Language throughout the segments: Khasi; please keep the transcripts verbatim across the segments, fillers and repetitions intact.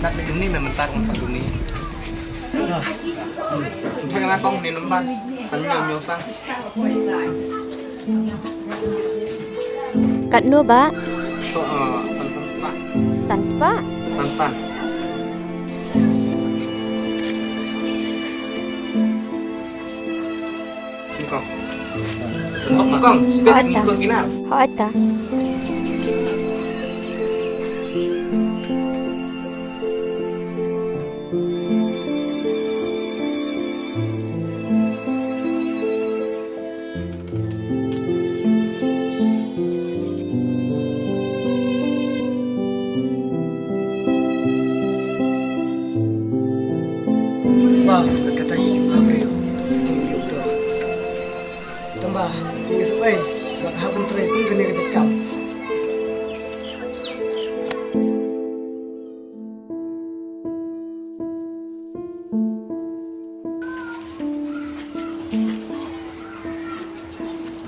Duni me mentar kong duni. Entah kena kong ni lemban. San nyom nyom sang. Katno ba? So, eh, san san spah. San spah? San san. Ni kong. Kong, kong, spah ni kong kinar. Ho ata. Wah, kata kata ini jumlah beri. Jumlah beri. Tamba, ini sebai. Baka hapun tray pun kena kejat kam.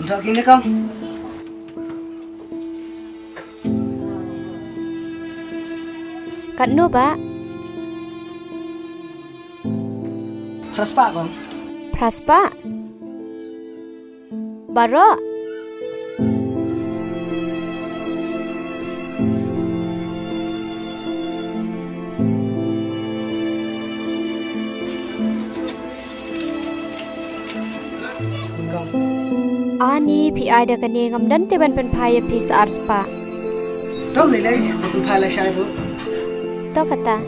Untuk kini kong. Katno ba? Phra spah kong. Phra spah? Baroh. Ani phi ai da kane ngam don te ban pynphai ïa phi sa ar spah. Tom lei lei, sa pynphai la shai ruh. To kata.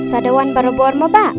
Sa da wan barabor mo ba.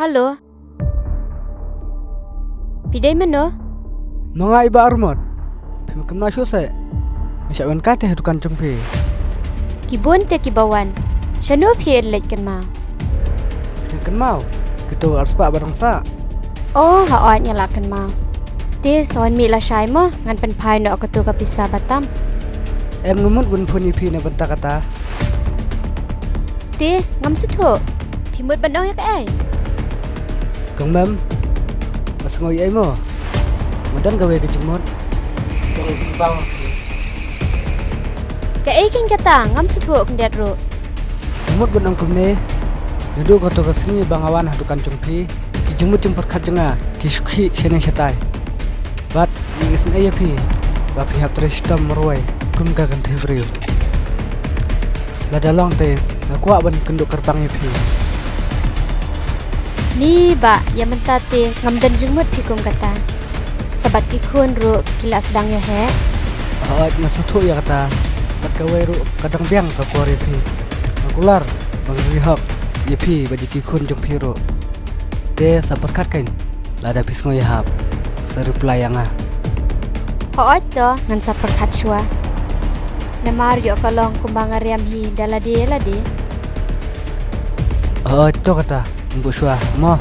Hello. Phi dei mano? Ma nga i Bah Armot. Phim kynmaw shuh se. Nga shah wan kai te ha dukan jong phi. Ki bun te kiba wan. Shano phi ïa leit kynmaw? Phi dang kynmaw kito arspah ba dang sah? Oh, hooid nga la kynmaw. Te sa wan mih lashai mo, ngan pynphai noh katu ka pisa ba tam. Em, nga mut ban phone ïa phi na bynta kata. Te ngam sngewthuh. Phi mut ban ong ïa kaei? Kong mem, nga sngew ïa ei mo. Nga don kawei ka jingmut. Kaei kein kata, ngam sngewthuh khyndiat ruh. Nga mut ban ong kumne. Naduh kato ka sngi ba nga wan ha dukan jong phi, ki jingmut jingpyrkhat jong nga ki shu khih shane shatai. Bad nga isynei ïa phi ba phi hap trei shitom marwei kum ka kynthei briew. Lada long te nga kwah ban kynduh kyrpang ïa phi. Ni bah, ïa mynta te ngam don jingmut phi kum kata. Sa bad ki khun ruh ki la sdang ïa heh. Hooid, nga sngewthuh ïa kata. Bad kawei ruh ka dang biang ka por ïa phi. Nga kular ba ngan ri hok ïa phi bad ïa ki khun jong phi ruh. Te sa pyrkhat kein. Lada phi sngew ïahap, sa reply ïa nga. Hooid to, ngan sa pyrkhat shuwa. Namar ïoh ka long kumba nga riam hi da lade lade. Hooid to kata, ym buh shuwa mo.